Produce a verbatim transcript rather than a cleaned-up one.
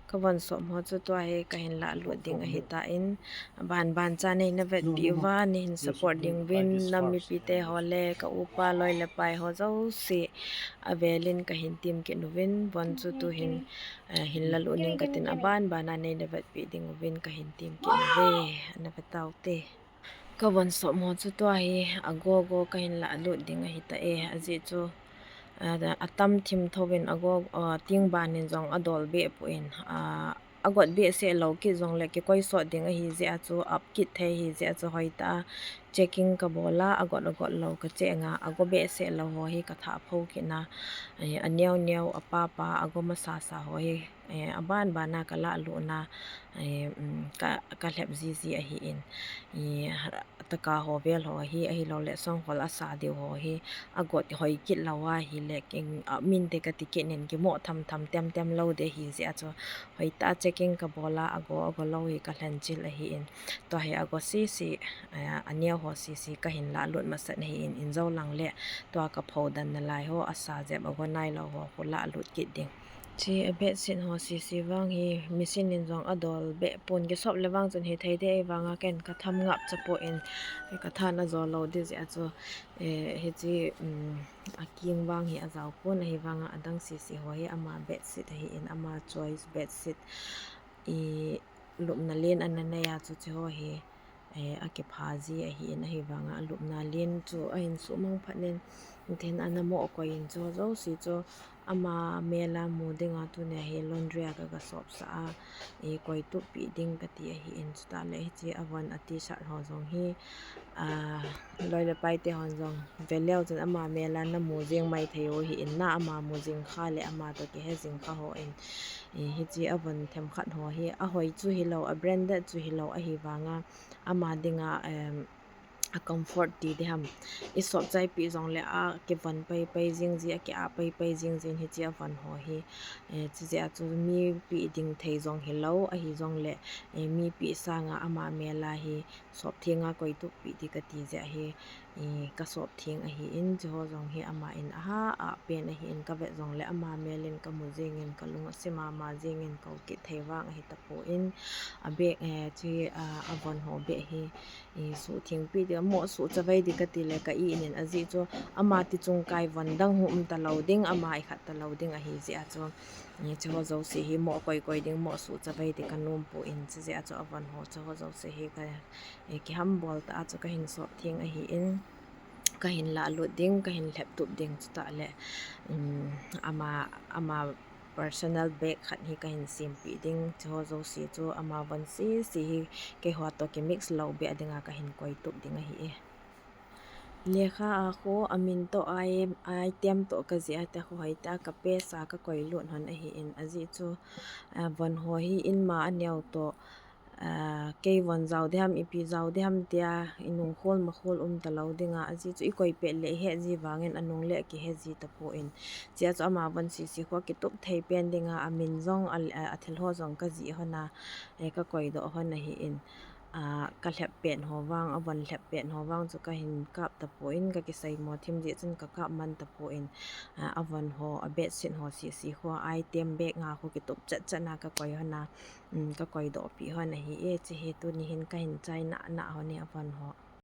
Ka von sop ho chu tua hi ka hin la lut ding ahi tan, aban ban cha nei na vetpi uva, nei hin support ding uvin, nam mipi te ho le ka upa loi le pai ho jouse avelin ka hin tim kit uvin, von chu tu hin, eh, hin la lut ning ka tin, aban ban a nei na vetpi ding uvin ka hin tim kit uve, ana ve tau te. Ka von sop ho chu tua hi ago go ka hin la lut ding ahi ta e, ajeh chu, ah, atam thim thouvin ago, ah, ting ban in jong adol beh pon, ah, agot behseh lou kit jongle kikoi sot ding ahi jeh a chu up kit thei ahi jeh a chu hoitah a checking ka bol a, agot agot lou ka cheng a, ago behseh lou ho hi ka thah pho kit na, eh, aneo neo, apa pa, ago masa sa ho hi, eh, aban ban a ka la lut na, eh, um, ka, ka lhep ji ji ahin, eh, taka ho vel ho hi, ahilou le songkhol asa diu ho hi, agot hoi kit lou ahile, king, ah, min te ka ti kit nin kimo tham tham tem tem lou ding ahi jeh a chu, hoitah a checking ka bol a, ago, ago lou hi ka lhen chil ahin, tua hi ago sisi, eh, aneo ho sisi ka hin la lut masat ahin, in jou lang le, tua ka pho dan nalai ho, asa jep ago nai lou ho, khu la lut kit ding. Chi a bedsheet ho sisi vang hi machine in jong adol beh pon, kisop le vang chun hithei ding ahi vang a ken ka tham ngap cha pon, ka than ajo lou ding jeh a chu, eh, hichi, um, aking vang hi ajao pon ahi vang a, adang sisi ho hi ama bedsheet ahin, ama choice bedsheet, i lupna len ana nei a chu, chi ho hi, eh, akipha ji ahin, ahi vang a alupna len chu ahin suhmang phat nin, tin ana mo koi in chu, jouse chu ama mel a mu ding a tuni a hi laundry a ka, ka sop sah a, eh, koi tup pi ding ka ti ahin, chutah le hichi avon a T-shirt ho jong hi, ah, loi le pai te hon jong ve leu chun ama mel a na mu jing mai thei u ahin, na ama mu jing kha le ama toh kihe jing kha ho in, eh, hichi avon themkhat ho hi ahoi chu hilou, a branded chu hilou ahi vang a, ama ding a, em, a comfort ti ding ham, i sop chai pi jongle akivon pai pai jing ji, aki-ah pai pai jing jin hichi avon ho hi, eh, chi jeh a chu mi pi ding thei jong hilou, ahi jongle, eh, mi pi sang a ama mel a hi sop theng a koi tup pi ding ka ti jeh a hi, eh, ka sop theng ahin, chi ho jong hi ama in aha ah pen ahin, ka vet jongle ama mel in ka mu jing in ka lung ase mama jing in, kou kit thei vang ahi ta pon, a beh, eh, chi, ah, avon ho beh hi, eh, suh theng pi ding, mo suh chavai ding ka ti le ka i in in, ajeh chu ama ti chung kai von dang hu um ta lou ding, ama i khat ta lou ding ahi jeh a chu, eh, chi ho jouse hi mo koi koi ding, mo suh chavai ding ka nom pon, chi jeh a chu avon ho chi ho jouse hi ka, eh, kiham bol tah a chu ka hin sop theng ahin, ka hin la lut ding, ka hin lhep tup ding, chutah le, um, ama, ama personal bag khat hi ka hin sem pi ding, chi ho jouse chu ama von sisi hi keiho toh ki mix lou beh ding a ka hin koi tup ding ahi e. Lekha a khu amin toh, i, item toh ka jih a te khu hoitah a ka pesa ka koi lut hon ahin, ajeh chu, ah, von ho hi in ma aneo toh, ah, kei von jao ding ham, ipi jao ding ham tia, i nung khol ma khol um ta lou ding a, ajeh chu i koi pet le i he ji vang in anung le kihe ji ta pon, chi a chu ama von sisi khu kitup thei pen ding a, amin jong a, a, a thil ho jong ka jih hon a, eh, ka koi doh hon ahin, ah, ka lhep pet ho vang, avon lhep pet ho vang chu ka hin kap ta pon, ka kisei mo thim jeh chun ka kap man ta pon, ah, avon ho, a bedsheet ho sisi khu item bag nga khu kitup chat chat na ka koi hon a, um, ka koi doh pi hon ahi e, chi hi tuni hin ka hin chai na na hon e avon ho.